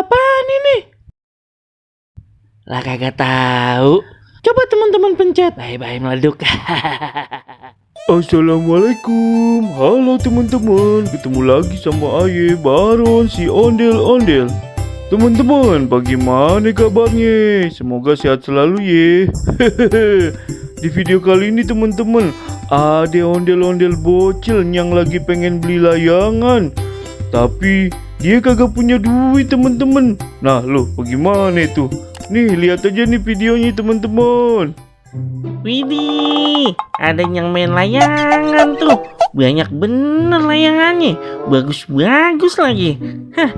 apaan ini? Lah kagak tahu. Coba teman-teman pencet. Bye-bye meleduk. Assalamualaikum, halo teman-teman, ketemu lagi sama Aye Baron si ondel-ondel. Teman-teman, bagaimana kabarnya? Semoga sehat selalu ya. Di video kali ini teman-teman, ada ondel-ondel bocil yang lagi pengen beli layangan, tapi dia kagak punya duit teman-teman. Nah lo, bagaimana itu? Nih lihat aja nih videonya teman-teman. Widih, ada yang main layangan tuh. Banyak bener layangannya. Bagus-bagus lagi. Hah,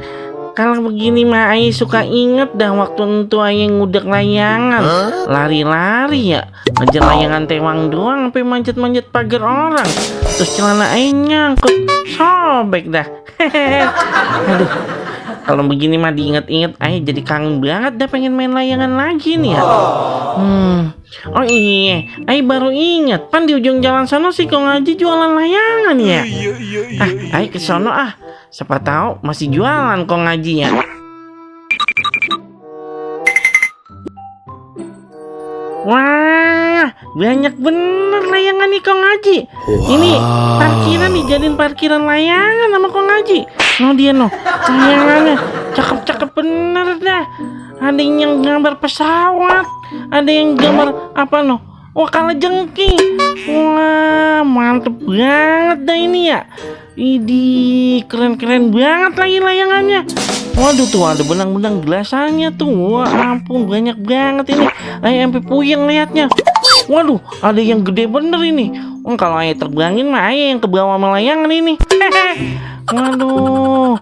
kalau begini mah Aye suka inget dah waktu itu Aye ngudak layangan. Lari-lari ya, ngejar layangan tewang doang sampai manjat-manjat pagar orang. Terus celana Aye nyangkut, sobek dah. Aduh, kalau begini mah diinget-inget Aye jadi kangen banget dah pengen main layangan lagi nih ya. Oh iya, Aye baru ingat, pan di ujung jalan sana sih Kong Haji jualan layangan ya. Aye ke sono ah, siapa tahu masih jualan Kong Haji ya. Wah, banyak bener layangan nih Kong Haji. Ini parkiran dijadiin parkiran layangan sama Kong Haji. No dia no, layangannya cakep-cakep bener dah. Ada yang gambar pesawat, ada yang gambar apa no? Wah kalajengking. Wah mantep banget dah ini ya. Idih keren-keren banget lagi layangannya. Waduh tuh ada benang-benang gelasannya tuh. Wah ampun banyak banget ini. Aye sampai puyeng liatnya. Waduh ada yang gede bener ini. Kalau Aye terbangin mah Aye yang ke bawah sama layangan ini. Waduh.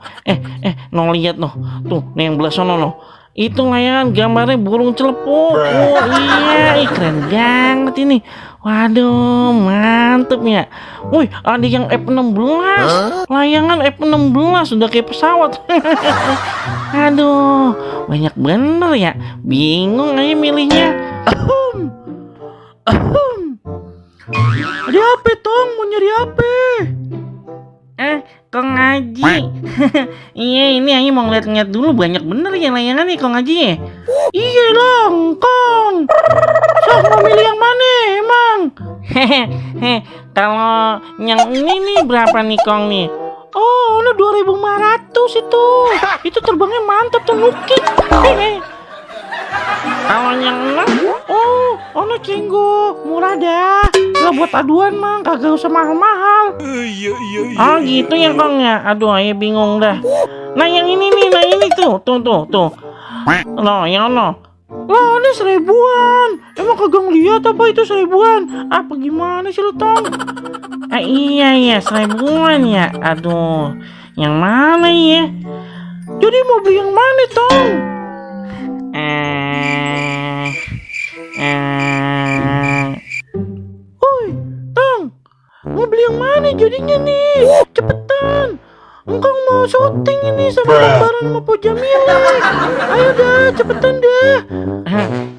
No lihat no. Tuh nih yang belah sono no. Itu layangan gambarnya burung celepuk. Oh iya, keren banget ini. Waduh, mantep ya. Wih, ada yang F16. Layangan F16 udah kayak pesawat. Aduh, banyak bener ya. Bingung aja milihnya. Ada apa, Tong? Mau nyari apa? Kong Haji. Iya ini Aye mau ngeliat-ngeliat dulu, banyak bener ya layangan nih Kong Haji ya. Iya dong Kong. Sok mau milih yang mana emang? Kalau yang ini nih berapa nih Kong nih? Oh ini 2.500 itu. Itu terbangnya mantap tuh nukik. Kalau yang ono cenggo murah dah. Lah buat aduan mah kagak usah mahal-mahal. Iya. Oh gitu ya Kong ya. Aduh Aye bingung dah. Nah yang ini nih, nah ini tuh. No, yang no. Lah ini 1.000-an. Emang kagak ngeliat apa itu 1.000-an? Apa gimana sih lu Tong? Iya 1.000-an ya. Aduh, yang mana ya? Jadi mau beli yang mana Tong? Mau beli yang mana jadinya nih? Cepetan. Engkau mau syuting ini sama bareng sama Po Jamila. Ayo dah, cepetan dah.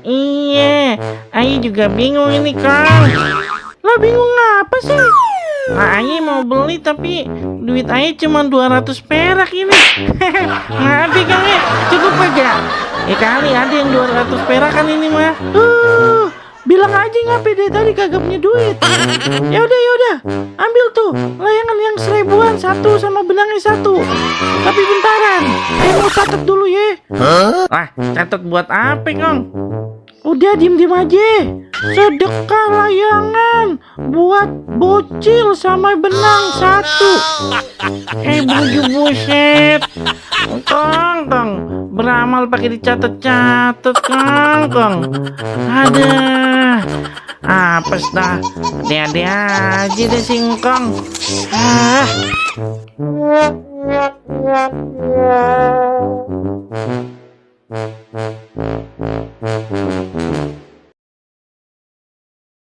Iya, Aye juga bingung ini Kang. Lah bingung apa sih? Nah, Aye mau beli tapi duit Aye cuma 200 perak ini. Ngapain Kang ya? Cukup aja. Kali ada yang 200 perak kan ini mah. Bilang aja ngapain deh tadi kagak punya duit. Yaudah, ambil tuh layangan yang 1.000-an satu sama benangnya satu. Tapi bentaran, mau catat dulu ya. Lah, catat buat apa Kong? Udah diem aja. Sedekah layangan buat bocil sama benang satu. Buset. Kong, beramal pakai dicatat-catat Kong. Ada. Apes dah. Ade aja deh singkong.